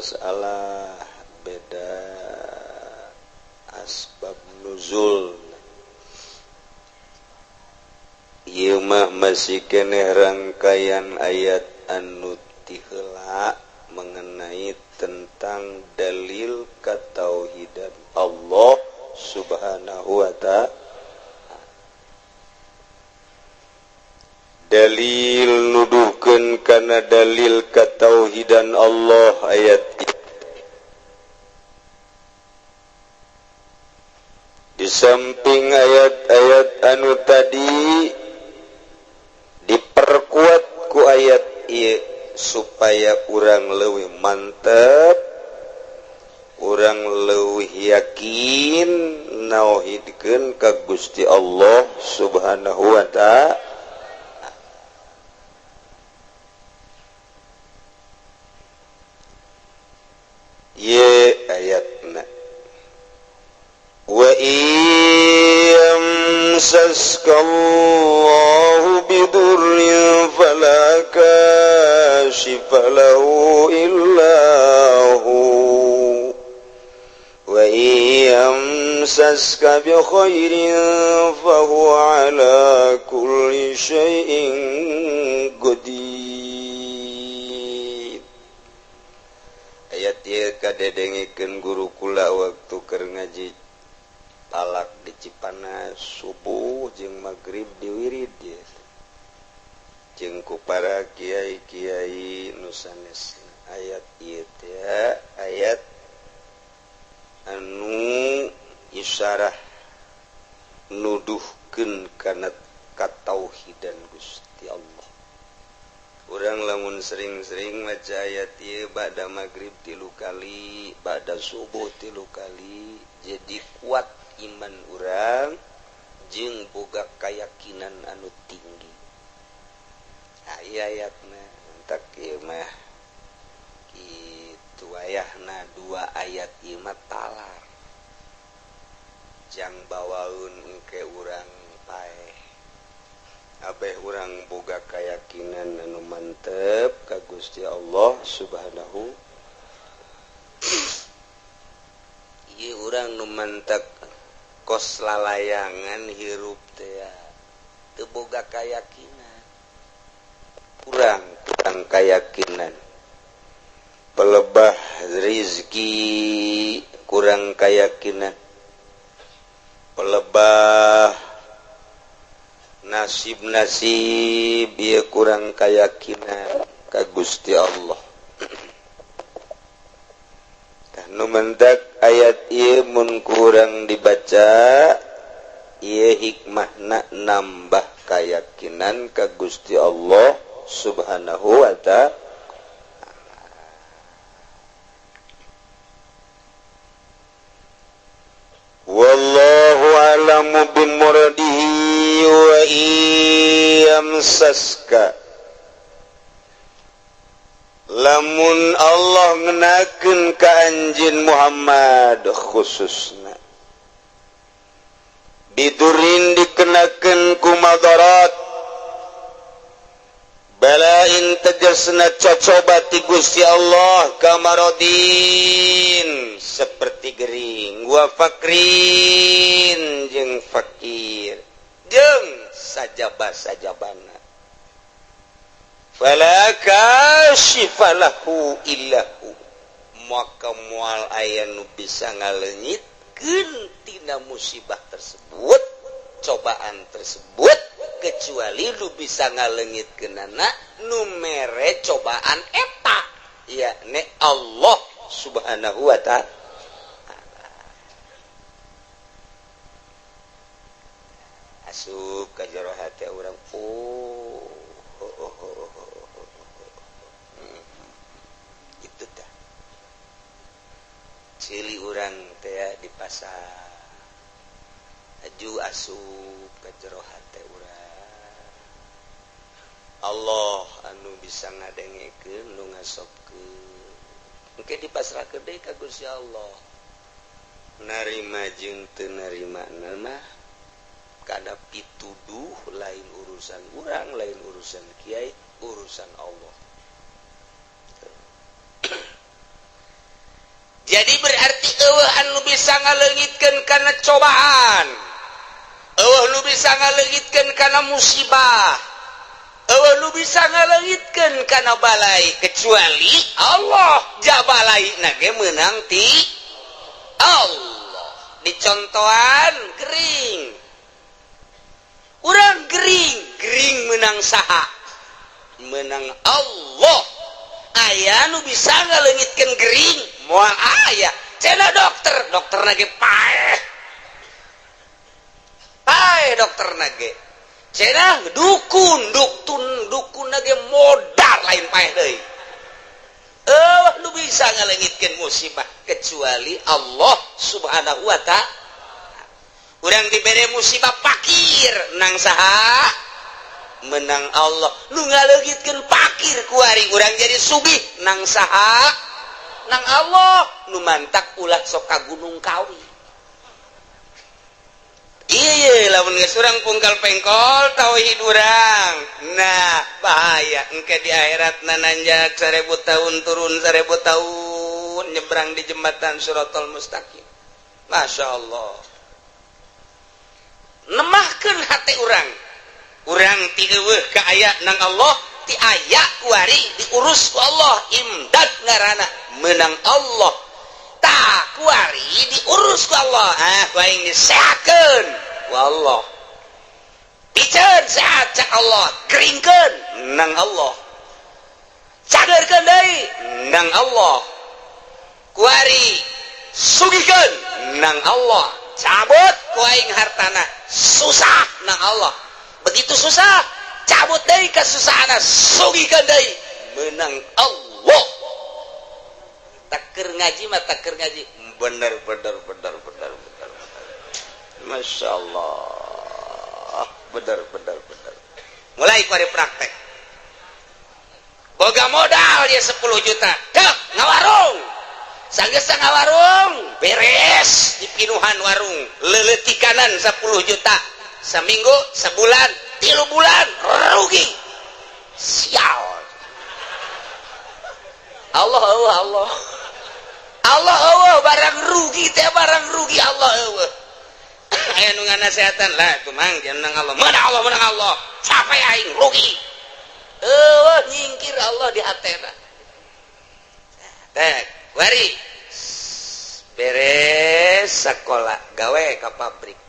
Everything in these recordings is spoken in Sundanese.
masalah, beda asbab nuzul. Ieu mah masih keneh rangkaian ayat anu ti heula mengenai tentang dalil katauhidan Allah Subhanahu wa ta'ala. Dalil nuduhkeun kana dalil katauhidan Allah ayat di samping ayat-ayat anu tadi diperkuat ku ayat ieu supaya urang leuwih mantep, urang leuwih yakin nauhidkeun ka Gusti Allah Subhanahu wa ta'ala. Ye ayatna wa iyamsaskallahu bidurrin fala kashifa lahu illa hu wa iyamsaska bi khairin fahuwa ala kulli syai'in qadir. Ayat ieu kadedengikeun guru kula waktu keur ngaji talak di Cipanas subuh jeung magrib diwirid ieu jeung ku para kiai-kiai nu sanes. Ayat ieu teh ayat anu isyarah nuduhkeun kana katauhidan Gusti Allah. Urang lamun sering-sering maca ayat ieu ba'da magrib 3 kali, ba'da subuh 3 kali, jadi kuat iman urang jeung boga kayakinan anu tinggi. Nah, ieu ayatna entak ieu mah kitu ayahna dua ayat ieu mah talar. Jang bawaeun engke urang paeh. Abeh urang boga kayakinan anu mantep ka Gusti Allah Subhanahu. Ieu urang nu mantep kos lalayangan hirup teh teu boga kayakinan. Kurang kayakinan. Pelebah rizki kurang kayakinan. Pelebah nasib-nasib ieu kurang kayakinan ka Gusti Allah. Tah nu mendak ayat ieu mun kurang dibaca ieu hikmahna nambah kayakinan ka Gusti Allah Subhanahu wa ta'ala. Wallahu a'lamu bimuradihi wa iyamsaska. Lamun Allah ngenakeun ka anjeun Muhammad khususna bidurin dikenakeun ku madarat balain tegasna cocoba ti Gusti Allah kamarodin seperti gering wa fakrin jeung fakir jeung sajaba-sajabana fala kashifa lahu illahu maka moal aya nu bisa ngaleungitkeun tina musibah tersebut, cobaan tersebut, kecuali lu bisa ngaleungitkeunana nu mere cobaan eta yakni Allah Subhanahu wa ta'ala. Asup ka jero hate urang, oh, oh, oh, oh, oh. Itu tah cili urang teh di pasar aju asup ka jero hate urang. Allah anu bisa ngadengekeun nu ngasopkeun engke dipasrahkeun deui ka Gusti Allah. Narima jeung teu narima mah kada pituduh, lain urusan urang, lain urusan kiai, urusan Allah. Jadi berarti euweuh anu bisa ngaleungitkeun kana cobaan, euweuh nu bisa ngaleungitkeun kana musibah, euweuh nu bisa ngaleungitkeun kana balai kecuali Allah. Ja balai na ge meunang ti Allah. Dicontohan gering, urang gering, gering menang saha? Menang Allah. Aya nu bisa ngaleungitkeun gering? Moal aya. Cenah dokter, dokter na ge paeh, paeh dokter na ge. Cenah dukun, dukun, dukun na ge modar, lain paeh deui. Eh, nu bisa ngaleungitkeun musibah kecuali Allah Subhanahu wa Ta'ala. Urang dibere musibah pakir, nang saha? Menang Allah. Nu ngaleungitkeun pakir kuari urang jadi sugih, nang saha? Nang Allah. Nu mantak ulah sok ka Gunung Kawi. Iya, lamun geus urang pungkal pengkol tauhid urang, nah bahaya engke di akhirat. Nanjak 1000 tahun, turun 1000 tahun, nyebrang di jembatan Siratal Mustaqim. Masya Allah, nemahkeun hati urang. Urang ti euweuh ka aya nang Allah, ti aya kuari diurus ku Allah. Imdad ngaranna, menang Allah. Tah, kuari diurus ku Allah, ah, ku aing disehatkeun ku Allah, piceun sehat cak Allah, keringkeun nang Allah, cagerkeun deui nang Allah, kuari sugihkeun nang Allah, cabut ku aing hartana susah nang Allah. Begitu susah, cabut deui kesusahan, sugihkeun deui, menang Allah. Taker ngaji mah, taker ngaji bener bener bener bener bener bener. Masya Allah, bener bener bener. Mulai kuari praktek, boga modal dia 10 juta, dek ngawarung. Sanggeus ngawarung beres, dipinuhan warung, leletikanan 10 juta, seminggu, sebulan, 3 bulan, rugi. Sial. Allah, Allah, Allah, Allah, Allah. Barang rugi teh, barang rugi, Allah Allah. Aya nu nganasehatan lah tuh, Mang, jangan Allah, menang Allah, menang Allah, sampai aing rugi. Eueuh, nyingkir Allah di hatena teh. Wari beres sekolah, gawe ka pabrik,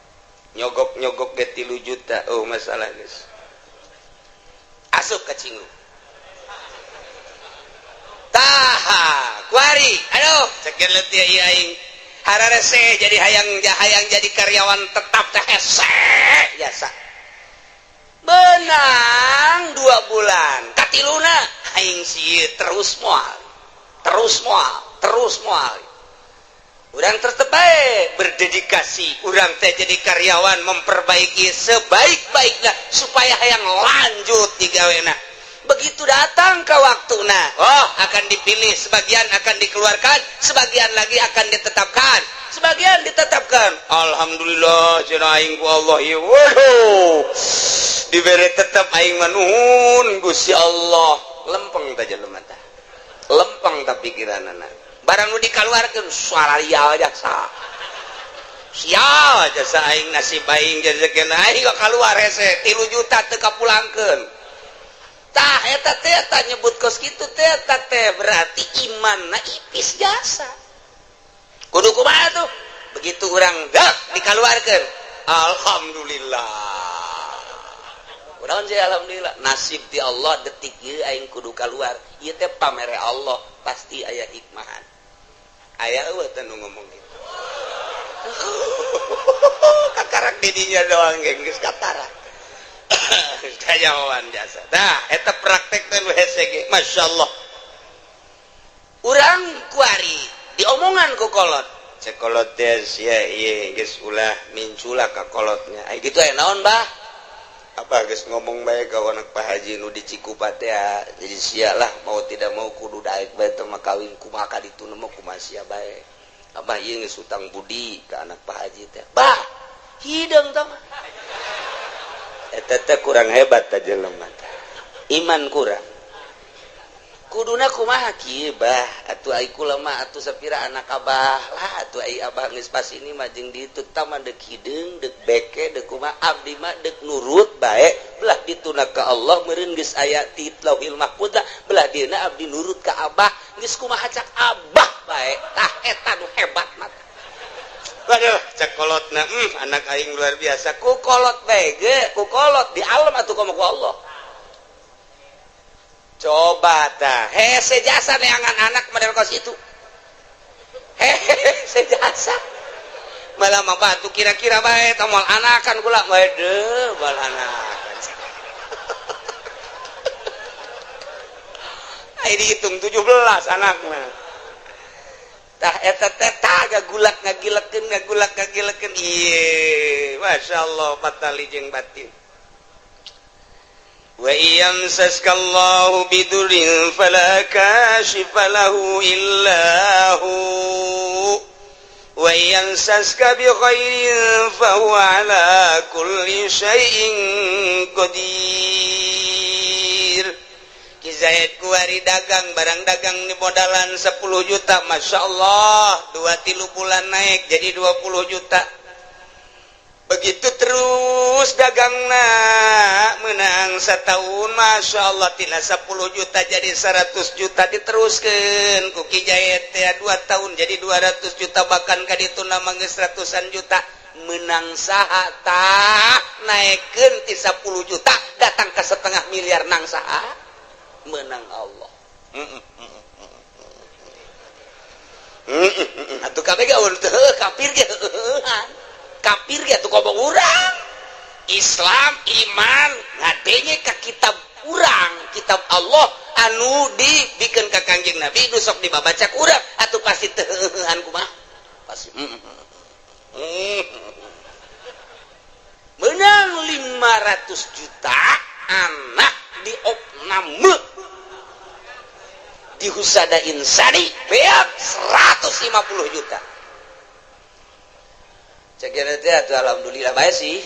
nyogok-nyogok ge 3 juta. Oh, masalah guys, asup ka cinggu. Taha kuari, aduh, cekin letih ieu aing, hararese jadi hayang hayang jadi karyawan tetap teh hese jasa. Benang 2 bulan, katiluna aing sih terus moal, terus moal, terus moal. Urang tetep bae berdedikasi, urang teh jadi karyawan memperbaiki sebaik-baiknya supaya hayang lanjut digawena. Begitu datang ke waktu, nah, oh, akan dipilih, sebagian akan dikeluarkan, sebagian lagi akan ditetapkan. Sebagian ditetapkan, alhamdulillah cenah aing ku Allah ieu, waduh, dibere tetap aing mah, nuhun Gusti Allah. Lempeng teh jelema teh, lempeng tah pikiranana. Barang nu dikeluarkeun, suara ria jasa, sial jasa aing, nasib aing jajakeun aing keluar hese 3 juta teu kapulangkeun. Tah, eta teh tah nyebut kos kitu teh, tah teh berarti imanna ipis jasa. Kudu kumaha tuh? Begitu urang dak dikeluarkeun, alhamdulillah. Kunaon sih alhamdulillah? Nasib di Allah, detik ieu aing kudu keluar. Ieu teh pamere Allah, pasti aya hikmahan. Aya eueuh teh nu ngomong gitu? Kakarak didinya doang geus katara. Kajawan jasa. Nah, eta praktek teh nu hese ge, masyaallah. Urang kuari diomongan ku kolot. Cek kolot teh, sia ieu geus ulah mincula ka kolotnya. Ai kitu aya naon, Bah? Apa geus ngomong bae ka anak Pak Haji nu di Cikupa teh, jadi sia lah mau tidak mau kudu daek bae teh mah kawin, kumaha ka ditu mah, kumaha sia bae. Abah ieu geus utang budi ka anak Pak Haji teh. Bah, hideung tah mah. Eta teh kurang hebat teh jelema teh. Iman kurang. Kuduna kumaha kieu, Bah? Atuh ai kula mah atuh sapira anak abah lah atuh, ai abah geus pas ini mah jeung ditu tah mah deuk hideung, deuk beke, deuk kumaha, abdi mah deuk nurut bae. Belah dituna ka Allah meureun geus aya ti Lauhil Mahfuz, belah dieuna abdi nurut ka abah, geus kumaha cak abah bae. Tah, eta nu hebat mah. Waduh, cak kolotna, anak aing luar biasa. Ku kolot bae ge, ku kolot di alam atuh komo ku Allah. Coba tah, hese jasa neangan anak model kos itu, hese jasa. Malah mah batu kira-kira bae tah, moal anakan kula. Waduh, moal anakan. Ai dihitung 17 anakna. Tah, eta teh tah gagulak ngagilekeun, ngagulak ngagilekeun. Ieu masyaallah patali jeung batin. وإن يمسسك الله بضر فلا كاشف له إلا هو وإن يمسسك بخير فهو على كل شيء قدير. Ki Zaid kuari dagang, barang dagang di modalan 10 juta. Masya Allah, 2-3 bulan naik jadi 20 juta. Begitu terus dagangna, menang setahun, Masya Allah, tina 10 juta jadi 100 juta. Diteruskan ku Ki Zaid teh 2 tahun jadi 200 juta, bahkan ka ditu nama geus ratusan juta. Menang saha tah naikkeun ti 10 juta datang ke setengah miliar? Nang saha? Menang Allah. Atuh kabeh ge kafir ge, kafir ge atuh ngomong urang Islam, iman ngadenge ka kitab urang, kitab Allah anu dibikin ka Kangjeng Nabi, nu sok dibabaca ku urang, atuh pasti teu kumaha, pasti menang 500 juta, anak di opname di Husada Insani beak 150 juta. Cek teh atuh alhamdulillah bae sih.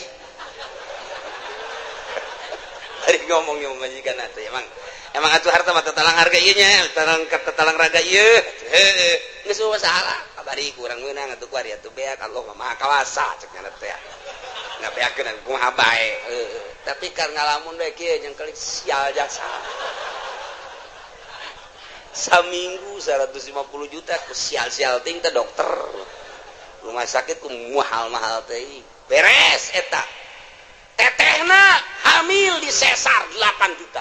Bari ngomong yang majikan, atuh emang emang atuh harta mah tatalang harga ieu nya, tatalang tatalang raga ieu. Heueuh, geus masalah kabari kurang meunang atuh kuari atuh beak, Allah mah Maha Kawasa cek nya teh. Ngabeakeun kumaha bae. Heueuh, tapi kan ngalamun we kieu jeung kelik sial jasa. Saminggu 150 juta ku sial-sial ting teh, dokter rumah sakit ku mahal-mahal teh. Beres eta, tetehna hamil di sesar 8 juta.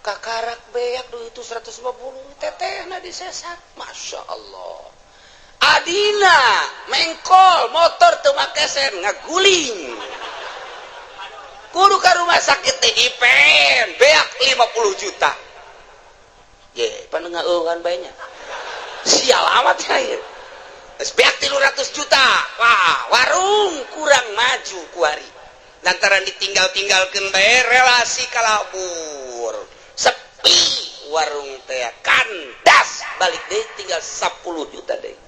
Kakarak beak duit itu 150, tetehna di sesar. Masya Allah, adina mengkol motor teu make sen, ngaguling, kudu ka rumah sakit teh IPN, beak 50 juta. Ye, pan ngeueuhan bae nya. Sial amat ya ieu. Geus beak 300 juta. Wah, warung kurang maju kuari. Lantaran ditinggal-tinggalkeun bae, relasi kalabur. Sepi warung teh, kandas, balik deui tinggal 10 juta deui.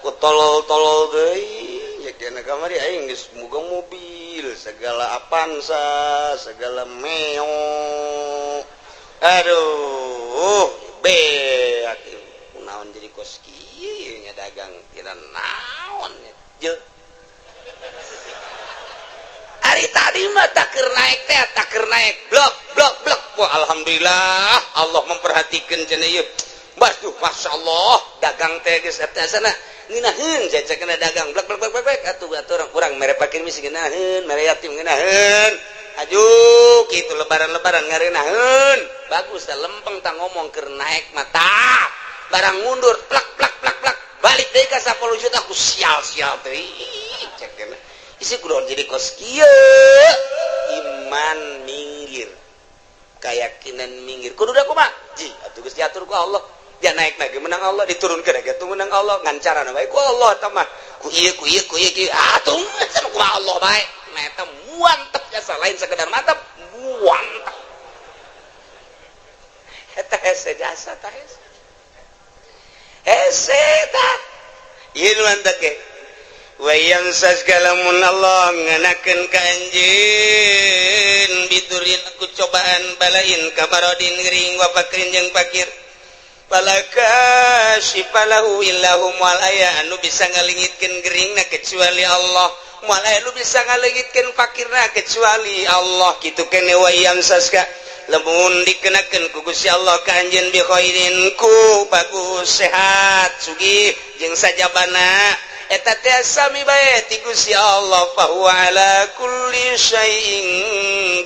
Ku tolol-tolol deui ya kena kamari aing geus boga mobil segala, Avanza segala, Meo. Aduh, beak naon jadi kos kieu nya, dagang tidak naon je. Hari tadi mah takir naik teh, takir naik, blok blok blok. Wah, alhamdulillah Allah memperhatikan cenah ieu. Waduh, masya Allah, dagang teh geus eta sana ngeunaheun saya kena dagang, blok blok blok blok blok. Atuh atuh urang kurang mere fakir miskin ngeunaheun, mere yatim ngeunaheun. Aju kitu lebaran-lebaran ngareunaheun. Bagus dah, lempeng tah ngomong keur naik mata. Barang mundur plak plak plak plak, balik deui ka 10 juta ku sial-sial teh. Cek kena. Isi kudu jadi kos kieu. Iman minggir. Keyakinan minggir. Kudu da kumaha? Ji, atuh geus diatur ku Allah. Dia naik lagi menang Allah, diturunkan lagi atuh menang Allah, ngan carana bae ku Allah eta mah. Ku ieu, ku ieu, ku ieu, ku ieu. Atuh sama kumaha Allah bae. Nah, eta mantep jasa, lain sekedar mantap, mantap. Eta hese jasa tah, hese. Hese tah. Ieu nu mantap ge. Wa yamsaska, lamun Allah ngenakeun ka anjeun bidurin ku cobaan balain kamarodin gering wa fakrin jeung fakir fala kasyifalahu illahu moal aya anu bisa ngalengitkeun geringna kecuali Allah, moal aya anu bisa ngalengitkeun fakirna kecuali Allah. Kitu kene. Wa yamsaska lamun dikenakeun ku Gusti Allah ka anjeun bi khairin ku bagus, sehat, sugih jeung sajabana, eta teh sami bae ti Gusti Allah. Fa huwa ala kulli syai'in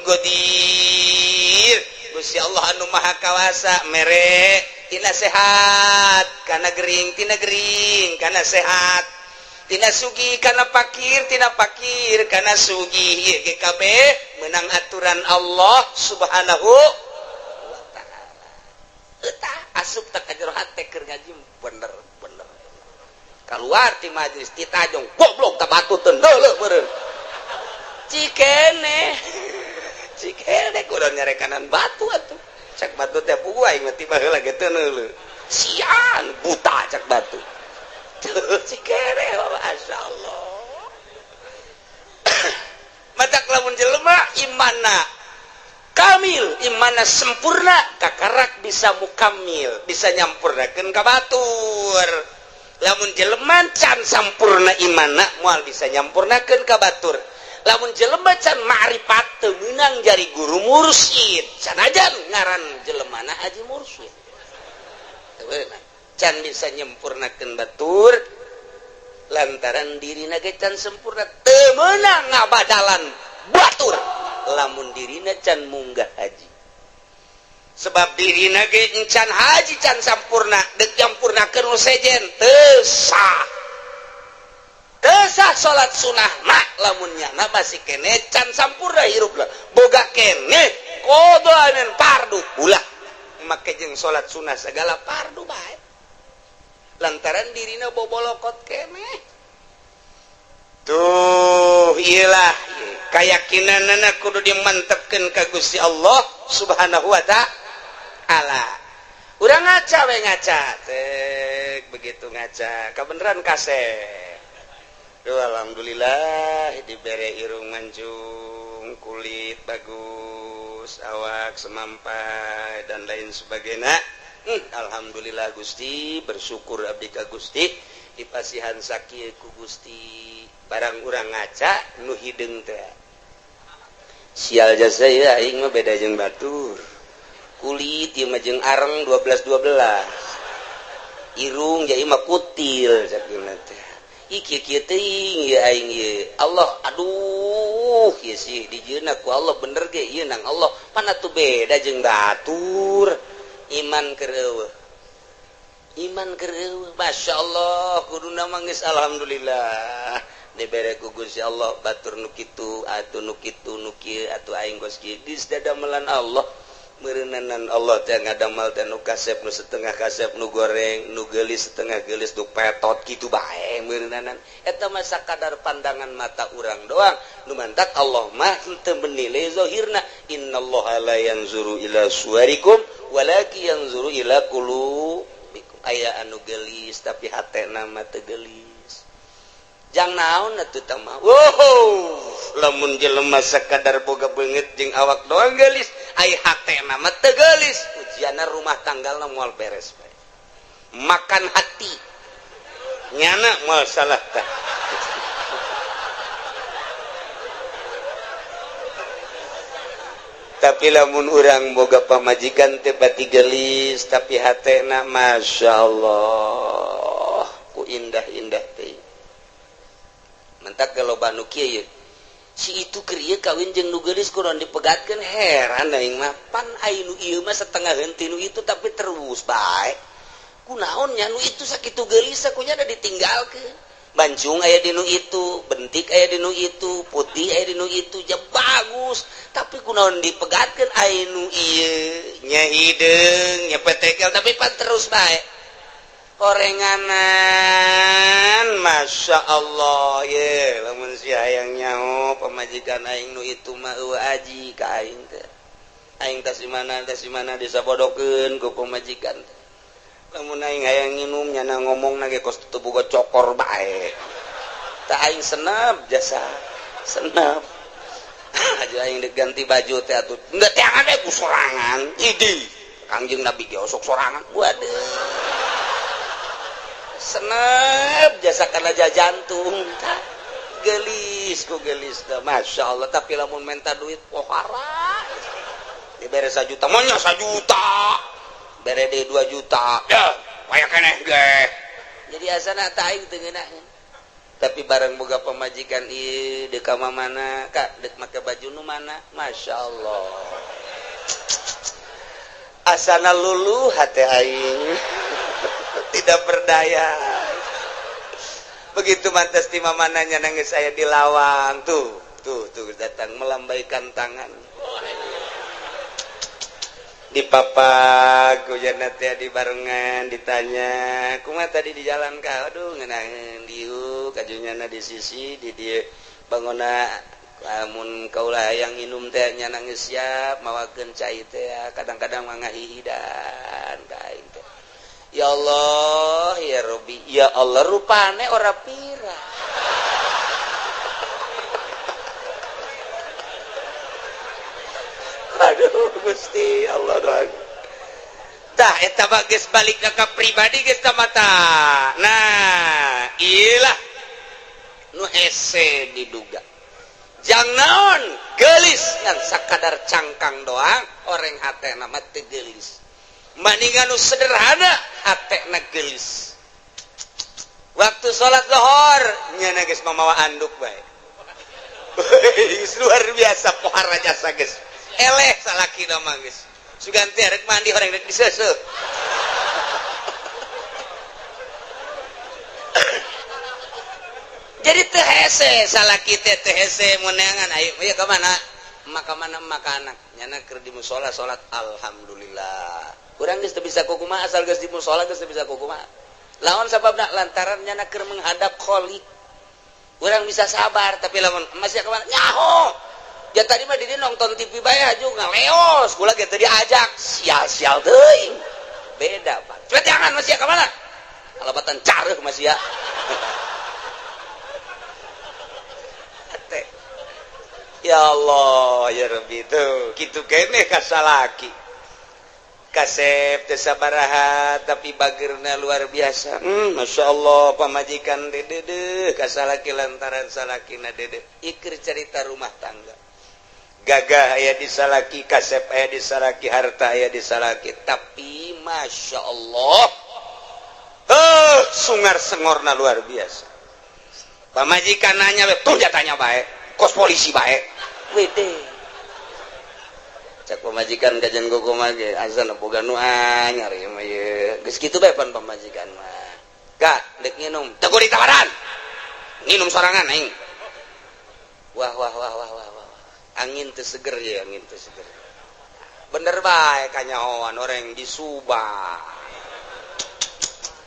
qadir. Gusti Allah anu maha kawasa mere tina sehat kana gering, tina gering kana sehat, tina sugih kana pakir, tina pakir kana sugih. Ieu ge kabeh menang aturan Allah Subhanahu wa Ta'ala. Eta asup tak ka jero hate keur ngaji bener bener, keluar ti majlis ti tajong, goblok tak batu teu deuleu meureun. Cikene cikene kudu nyarekanan batu atuh. Cak batu teh puguh aing mah tiba heula ge teu neuleu, sian buta cak batu. Cikene, masyaallah. Matak lamun jelema imana kamil, imana sempurna, kakarak bisa mukamil, bisa nyampurnakeun ka batur. Lamun jelema can sampurna imana, moal bisa nyampurnakeun ka batur. Lamun jelema can ma'rifat, teu meunang jari guru mursyid, sanajan ngaran jelemana haji mursyid. Teu meunang, can bisa nyempurnakeun batur lantaran dirina ge can sempurna. Teu meunang ngabadalan batur lamun dirina can munggah haji, sebab dirina ge can haji, can sampurna. Dek nyampurnakeun nu sejen teu sah, teu sah salat sunah mak lamun nyana masih kene can sampurna hirup lah, boga kene qadha dan fardu. Ulah make jeung salat sunah segala fardu bae lantaran dirina bobolokot kene. Tuh, iyalah keyakinan kudu dimantepkeun ka Gusti Allah Subhanahu wa Ta'ala. Urang ngaca we, ngaca tek begitu ngaca kebenaran kasep. Duh, alhamdulillah dibere irung mancung, kulit bagus, awak semampai dan lain sebagainya. Alhamdulillah Gusti, bersyukur abdi ka Gusti dipasihan sakieu ku Gusti. Barang urang ngaca nu hideung teh, sial jasa ya, aing mah beda jeung batur, kulit ieu mah jeung areng 12 12, irung jadi mah kutil cak teh. Iki kieu teuing ieu aing ieu. Allah, aduh, ieu sih dijieunna ku Allah bener ge ieu nang Allah mana tuh beda jeung batur. Iman keur eueuh, iman keur eueuh. Masya Allah, kuduna mah geus alhamdulillah dibere ku Gusti Allah, batur nu kitu atuh, nu kitu, nu kieu atuh, aing kos kieu geus dadamelan Allah. Meureunanan Allah teh ngadamal teh nu kasep, nu setengah kasep, nu goreng, nu geulis, setengah geulis, nu petot kitu bae meureunanan. Eta mah sakadar pandangan mata urang doang. Nu mantak Allah mah henteu menilai zahirna. Innallaha la yanzuru ila suwarikum walakin yanzuru ila qulubikum. Aya anu geulis tapi hatena mah teu geulis, jang naon atuh tah mah. Wow, lamun jelema sakadar boga beungeut jeung awak doang geulis, ai hatena mah teu geulis, ujianna rumah tanggalna moal beres bae, makan hati nyana moal salah tah. Tapi lamun urang boga pamajikan teu pati geulis tapi hatena Masya Allah ku indah-indah teh, mentak loba nu kieu si itu keur ieu kawin jeung nu geulis kurang dipegatkeun. Heran aing mah, pan ai nu ieu mah setengah henteu nu itu tapi terus bae, kunaon nya nu itu sakitu geulis kunya ada ditinggalkeun. Bancung aya di nu itu, bentik aya di nu itu, putih aya di nu itu ja bagus, tapi kunaon dipegatkeun? Ai nu ieu nya hideung nya petekel tapi pan terus bae orenganan. Masya Allah ye, lamun si hayang nyaho pamajikan aing nu itu mah eueuh aji ka aing teh, aing tas di mana, tas di mana disabodokeun ku pamajikan teh. Lamun aing hayang nginum nyana ngomong ge kos teu boga cokor bae, tah aing senap jasa senap. Aja aing dek ganti baju teh atuh. Enggak teangan we ku sorangan. Idi. Kangjeng Nabi ge osok sorangan. Waduh. Senep jasa kana jantung. Gelis ku gelis dah. Masya Allah, tapi lamun minta duit pohara. Dibere 1 juta, maunya 1 juta. Bere deui 2 juta. Ya, aya keneh ge. Jadi asana tak aing teu ngeunaheun. Tapi barang boga pamajikan ieu deuk ka mana, Kak, deuk make baju nu mana? Masya Allah. Asana luluh hati aing. Tidak berdaya. Begitu mantas di mananya nangis saya di lawang tuh, tuh, tuh datang melambaikan tangan. Di papak hujan teh di barengan ditanya, kumaha tadi di jalan ka? Aduh, ngeunaheun diuk kajunyana di sisi di dieu bangona lamun kaulah yang minum teh nya nangis siap mawakeun cai teh, kadang-kadang mah ngahihidan ka aing teh. Ya Allah, ya Robi, ya Allah, rupane ora pira. Aduh Gusti Allah doang. Tah eta mah geus balik ka pribadi geus mata. Nah, ilah nu hese diduga. Jang naon gelis ngan sakadar cangkang doang, orang hatena mah teu gelis. Maningan nu sederhana hatena gelis. Waktu salat lohor nyana geus mamawa anduk bae. Luar biasa pohara jasa geus. Eleh salaki mah geus. Sugan teh rek mandi orang rek diseuseuh. Jadi teu hese salaki teh teu hese meunangan ayo ieu ka mana? Maka mana maka anak nyana keur di musala salat alhamdulillah. Urang geus teu bisa kukumaha asal geus di musala geus teu bisa kukumaha. Lawan sababna lantaran nyana keur menghadap Khalik. Urang bisa sabar tapi lamun masih ka mana? Nyaho. Ya tadi mah di nonton TV bae aju ngaleos, kula ge teu diajak. Sial-sial teuing. Beda, Pak. Cepet jangan masih ka mana? Kalabatan careuh masih ya. Ya Allah, ya Rabbi tuh. Kitu keneh ka salaki. Kasep teu sabaraha tapi bageurna luar biasa. Masya Allah pamajikan dedeuh ka salaki lantaran salakina dedeuh. Iker cerita rumah tangga. Gagah aya di salaki, kasep aya di salaki, harta aya di salaki, tapi Masya Allah sungar sengorna luar biasa. Pamajikan nanya tuh jatanya bae, kos polisi bae. Wede. Cak pamajikan kajian gogo mah ge azan boga nu anyar ieu mah ieu. Geus kitu bae pan pamajikan mah. Kak, dek nginum, teu kudu ditawaran. Nginum sorangan aing. Wah wah wah wah wah wah. Angin teu seger ya, angin teu seger. Bener bae kanyahoan orang di Subang.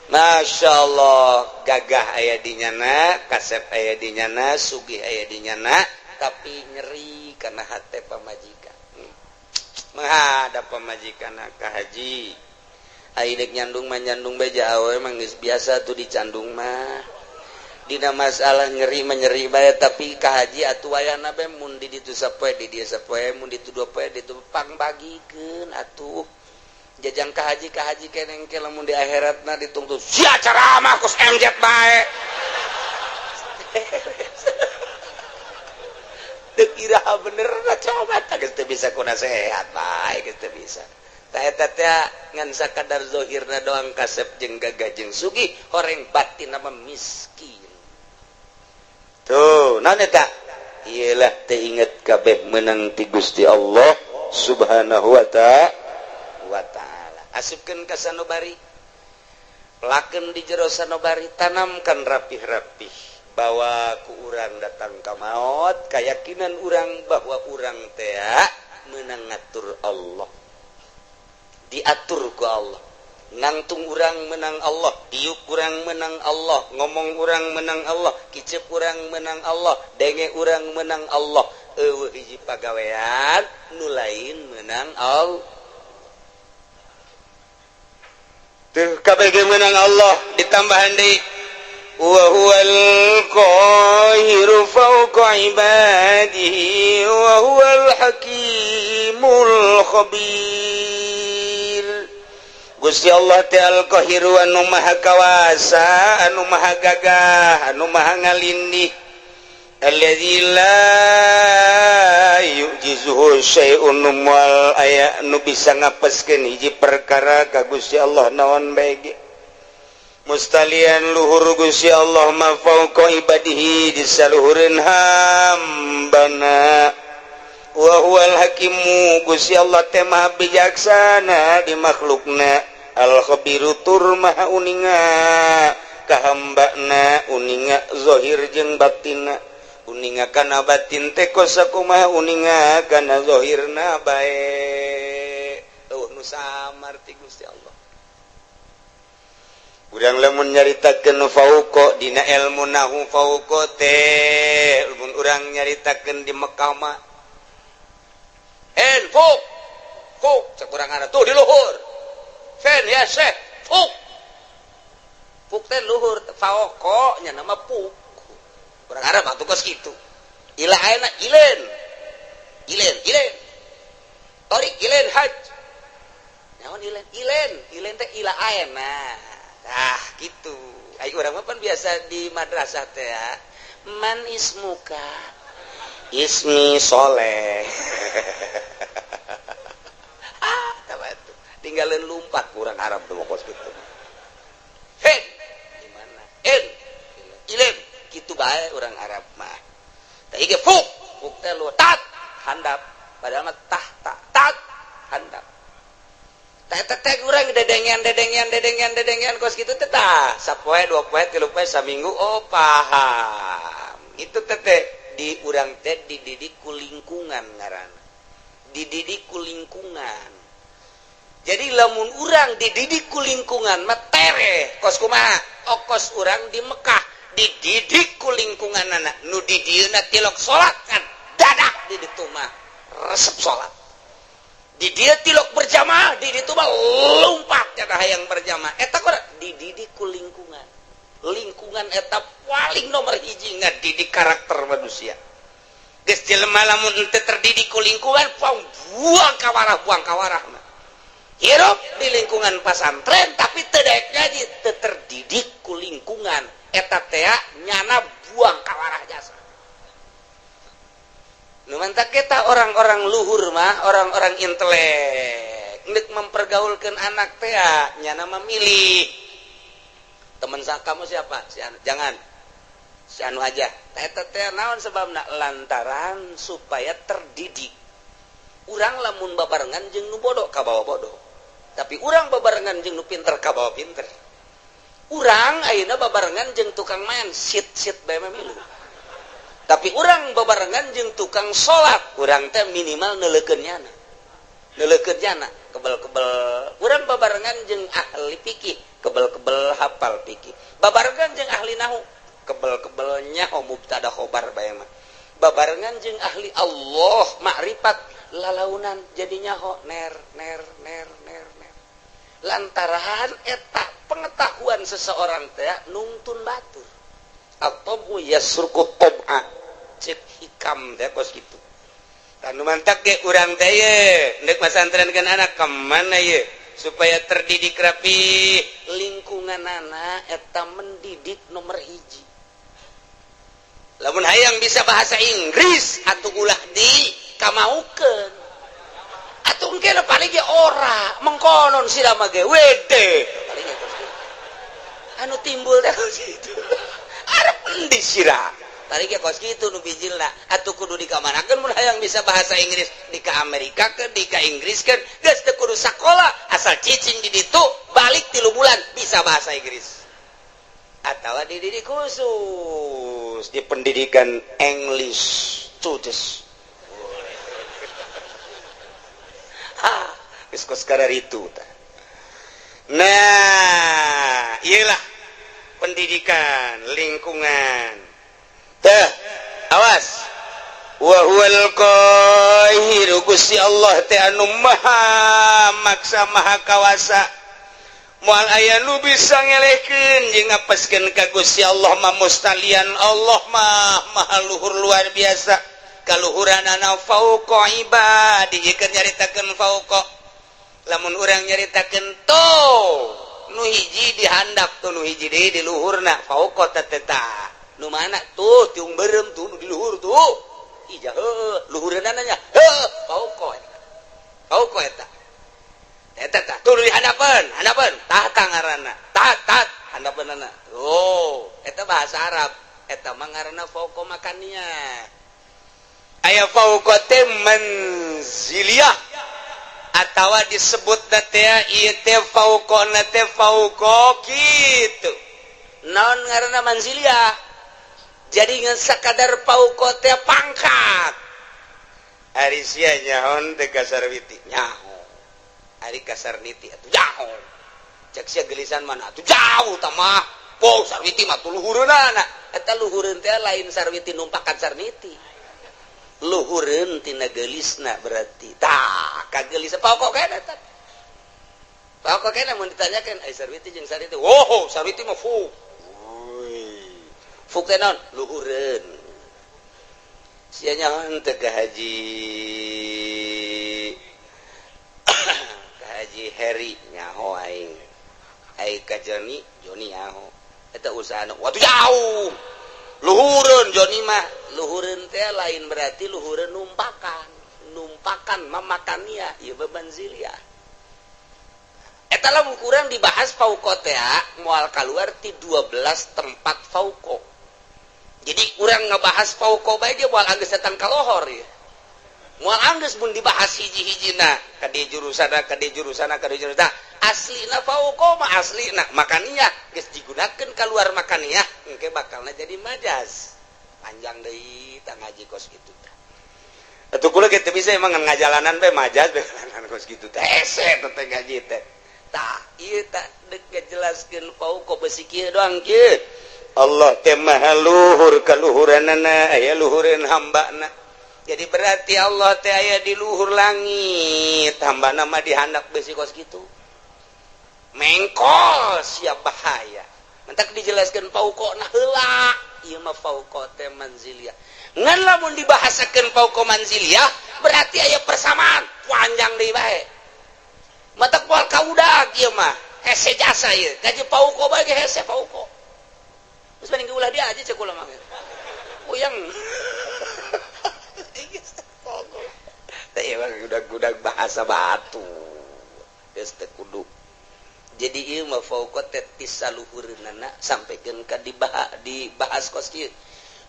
Masya Allah, gagah aya di nyana, kasep aya di nyana, sugih aya di nyana, tapi nyeri karena hate pamajikan. Menghadap pamajikan ka haji. Ai dek nyandung mah nyandung beja awe emang geus biasa tuh dicandung mah. Dina masalah nyeri menyeri bae tapi ka haji atuh wayana bae mun di ditu sapoe di dieu sapoe mun ditu dua poe ditu pangbagikeun atuh. Jajang ka haji keneng ke lamun di akhiratna ditungtut sia ceramah kos MZ bae. Deuk iraha bener na coba tah geus teu bisa ku nasehat bae geus teu bisa. Tah eta teh ngan sakadar zahirna doang kasep jeung gagah jeung sugih horeng batin mah miskin. Tuh, naon eta? Iyalah teu inget kabeh meunang ti Gusti Allah Subhanahu wa ta'ala. Asupkeun ka sanobari. Pelakeun di jero sanobari, tanamkan rapih-rapih bahwa ku urang datang ka maot, keyakinan urang bahwa urang teh meunang ngatur Allah. Diatur ku Allah. Nangtung urang menang Allah, diuk urang menang Allah, ngomong urang menang Allah, kicep urang menang Allah, denge urang menang Allah. Eueuh hiji pagawean nu lain menang Allah. Tuh kabeh menang Allah ditambahan deui wa huwal qahiru fawqa ibadihi. Ibadihi wa huwal hakimul khabir. Gusti Allah teh Al-Qahiru, anu maha kawasa, anu maha gagah, anu maha ngalindih. Alladzi la yu'jizuhu syai'un, moal aya nu bisa ngapeskeun hiji perkara ka Gusti Allah naon bae ge. Mustalian luhur Gusti Allah ma fauqa ibadihi, di saluhureun hambana. Wa huwal hakimu, Gusti Allah teh maha bijaksana di makhlukna. Al khabiru, tur maha uninga ka hambana, uninga zahir jeung batinna, uninga kana batin teh kos sakumaha, uninga kana zahirna bae, euweuh nu samar ti Gusti Allah. Urang lamun nyaritakeun fauqa dina ilmu nahu, fauqa teh mun urang nyaritakeun di Mekah mah en fuk fuk, cek urang ada tuh di luhur. Fen ya syekh fuk fuk teh luhur, fauqa nya nama fuk. Urang Arab atuh kos kitu. Ila ayeuna ilen ilen ilen torik ilen haj naon ilen ilen ilen teh ila ayeuna. Ah gitu. Ai urang mah pan biasa di madrasah teh ya. Man ismuka? Ismi Soleh. Ah, tuh tinggalin lumpat kurang Arab tuh kos gitu. Hen gimana? En ilen gitu bae orang Arab mah. Tah ge fuk fuk teh lu tat handap, padahal mah tah tak tat handap. Teh teh urang dedengean dedengean dedengean dedengean kos kitu teh, tah sapoe, 2 poe, 3 poe, saminggu, oh paham. Itu teh teh di urang teh dididik ku lingkungan, ngaranna dididik ku lingkungan. Jadi lamun urang dididik ku lingkungan mah tere kos kumaha. Okos urang di Mekah dididik ku lingkungan anak nu di dieuna tilok salat kan dadak di ditu mah resep salat. Di dieu tilok berjamaah, di ditu mah lompat nyata hayang berjamaah. Eta kok dididik ku lingkungan. Lingkungan eta paling nomor hiji ngadidik karakter manusia. Geus jelema lamun henteu terdidik ku lingkungan, buang kawarah, buang kawarah mah. Hirup di lingkungan pasantren tapi teu daek ngaji, teu terdidik ku lingkungan eta tea nyana buang kawarah jasa. Nu mantak kita orang-orang luhur mah, orang-orang intelek nek mempergaulkan anak tea nyana memilih teman kamu siapa, si anu jangan, si anu aja. Eta teh naon sebabna? Lantaran supaya terdidik. Urang lamun babarengan jeung nu bodoh kabawa bodoh, tapi urang babarengan jeung nu pinter kabawa pinter. Urang ayeuna babarengan jeung tukang main sit sit bae mah milu, tapi urang babarengan jeung tukang salat, urang teh minimal neuleukeun nyana, neuleukeun nyana kebel-kebel. Urang babarengan jeung ahli fikih, kebel-kebel hafal fikih. Babarengan jeung ahli nahu, kebel-kebelnya nyaho mubtada khobar bae mah. Babarengan jeung ahli Allah makrifat, lalaunan jadi nyaho ner ner ner ner ner. Lantaran eta pengetahuan seseorang teh nungtun batur atau yasruqu tob'a, cek hikam teh kos kitu. Tanu mantak ge urang teh ye ndek masantrenkeun anak kemana ye supaya terdidik rapi, lingkungan anak eta mendidik nomor hiji. Lamun hayang bisa bahasa Inggris atau ulah di kamaukeun atuh, engke paling ge ora mengkonon sira mah ge wede paling ge anu timbul teh kos kitu. Arep endi sira? Tadi ge kos kitu nu bijilna atuh kudu dikamanakeun mun hayang bisa bahasa Inggris? Di ka Amerika ke, di ka Inggris kan geus teu kudu sakola, asal cicing di ditu balik 3 bulan bisa bahasa Inggris. Atau dididik khusus di pendidikan English students. Ha, geus kos itu. Nah, iyalah pendidikan lingkungan teh. Awas, wa huwal qahiru, Gusti Allah teh anu maha maksa, maha kawasa, moal aya nu bisa ngelehkeun jeung ngapeskeun ka Gusti Allah mah. Mustalian Allah mah maha luhur luar biasa. Kaluhuranana fauqa ibadi keur nyaritakeun fauqa. Lamun urang nyaritakeun to nu hiji dihandap tuh, nu hiji deui di luhurna, fauqa teh tah nu mana tuh? Tiung beureum tuh nu di luhur tuh. Ija heuh, luhureunana nya heuh, fauqa eta, fauqa eta. Eta tah tuh di handapeun, handapeun tah ngaranna, tah tah handapeunana. Oh, eta bahasa Arab, eta mah ngaranna fauqa makania. Aya fauqa teh manziliyah atawa disebut teh ieu teh fauqa teh fauqa kitu. Naon ngaranna manziliyah? Jadi ngan sakadar fauqa teh pangkat. Ari sia nyaho teh ka Sarwiti? Nyaho. Ari ka Sarniti atuh nyaho? Cek sia gelisan mana atuh, jauh tah mah. Po Sarwiti mah tuh luhureunana. Eta luhureun teh lain Sarwiti numpakan Sarniti, luhureun tina geulisna berarti. Tah ka geulis pokok kene eta, pokok kene. Mun ditanyakeun ai Sarwiti jeung Sarniti, oh, Sarwiti mah fu fu teh naon? Luhureun. Sia nyaho teh ka Haji Heri? Nyaho aing. Ai ka Joni? Joni nyaho. Eta usaha waktu jauh, luhureun Joni mah. Luhureun teh lain berarti luhureun numpakan, numpakan mamakannya ieu manziliyah. Eta lamun kurang dibahas fauqa teh moal keluar ti 12 tempat fauqa. Jadi kurang ngebahas fauqa bae dia moal anggeus datang ka lohor ya, moal anggeus mun dibahas hiji-hijina ka di jurusana, ka di jurusana, ka di jurusana. Aslina fauqa mah aslina makania geus digunakeun keluar makania, engke bakalna jadi majaz, panjang deui tah ngaji kos kitu tah. Atuh kula ge teu bisa emang ngajalanan bae majaz bae kos kitu teh, hese teh ngaji teh. Tah ieu tah deuk ngajelaskeun fauqa besi kieu doang kieu. Allah teh maha luhur kaluhuranana, aya luhureun hambana. Jadi berarti Allah teh aya di luhur langit, hambana mah dihandap besi kos kitu, mengkol siap bahaya. Mentak dijelaskan fauqa nah heula ieu mah fauqa teh manziliyah. Ngan lamun dibahasakeun fauqa manziliyah berarti aya persamaan, panjang deui bae, matak moal kaudag ieu mah, hese jasa ieu gaji fauqa bae ge hese fauqa. Terus mending ulah dia aja cek kula mah, puyeng. Teh udah bahasa batu geus teu kudu. Jadi ieu mah fauqa teh ti saluhureunana sampaikeun ka dibahas kos kieu.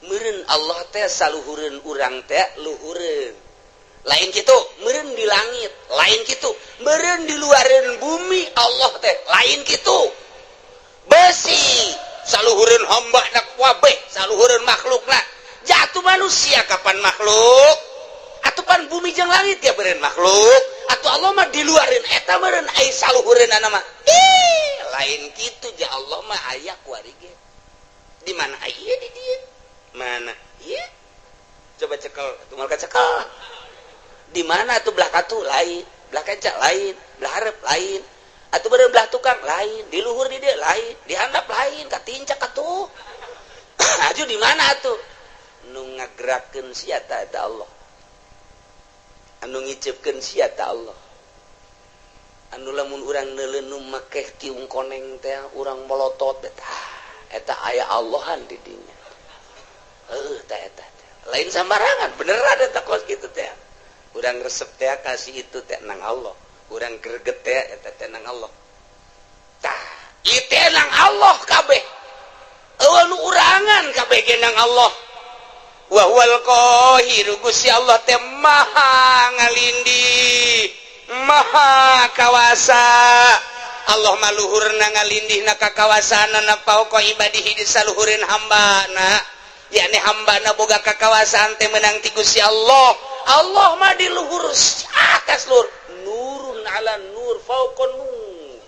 Meureun Allah teh saluhureun urang teh, luhureun lain kitu, meureun di langit lain kitu, meureun di luareun bumi Allah teh lain kitu. Besi saluhureun hamba na wabeh, saluhureun makhlukna. Jatuh manusia kapan makhluk atuh pan bumi jeung langit ya beureun makhluk atau Allah mah diluarin eta meureun ai saluhureunana mah. Ih, lain kitu ja. Allah mah aya kuari ge. Di mana aya? Di dieu. Mana ieu? Coba cekel atuh, moal kacekel. Di mana tuh? Belah katu lain, belah kenca lain, belah hareup lain, atau beureun belah tukang lain, di luhur di dieu lain, di handap lain, katincak atuh. Aju di mana atuh nu ngagerakeun sia ta? Eta Allah. Anu ngicepkeun sia ta? Allah. Anu lamun urang neuleun nu make tiung koneng teh urang melotot eta, eta aya Allahan di dinya. Heuh, tah eta lain sambarangan, beneran eta kos kitu teh. Urang resep teh kasih itu teh nang Allah, urang greget teh eta teh nang Allah. Tah ieu teh nang Allah kabeh, eueuh nu urangan kabeh ge nang Allah. Wa huwal qahiru, Gusti Allah teh maha ngalindih, maha kawasa. Allah mah luhurna ngalindih na kakawasanana, fauqa ibadihi, di saluhureun hambana, yakni hambana boga kakawasaan teh menang ti Gusti Allah. Allah mah di luhur, atas luhur, nurun ala nur, fauqa nur,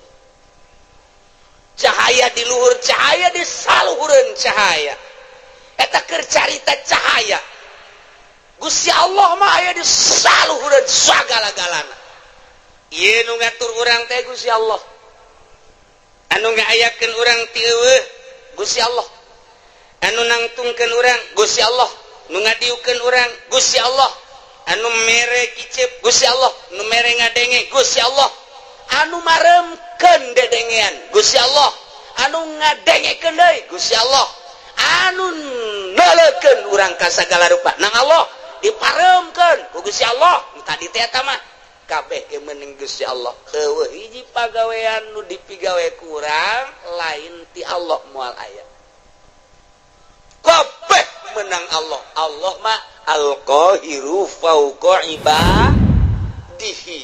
cahaya di luhur cahaya, di saluhureun cahaya. Eta keur carita cahaya. Gusti Allah mah aya di saluhureun sagala-galana. Ieu nu ngatur urang teh Gusti Allah, anu ngaayakeun urang ti eueuh Gusti Allah, anu nangtungkeun urang Gusti Allah. Nu ngadiukeun urang Gusti Allah, anu mere kicep Gusti Allah, nu mere ngadenge Gusti Allah, anu maremkeun dedengean Gusti Allah, anu ngadengekeun deui Gusti Allah, anu neuleukeun urang ka sagala rupa nang Allah, diparemkeun ku Gusti Allah. Nu tadi teh eta mah kabeh ge mening Gusti Allah. Euweuh hiji pagawean nu dipigawe kurang lain ti Allah, moal aya. Kabeh menang Allah. Allah mah Al-Qahiru fauqa ibadihi.